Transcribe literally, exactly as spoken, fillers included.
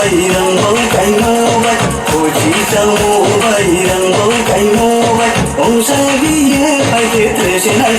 Rang bau kaimo bai, kochi samo bai, rang bau kaimo bai, ongsa biye pai khe tre se nai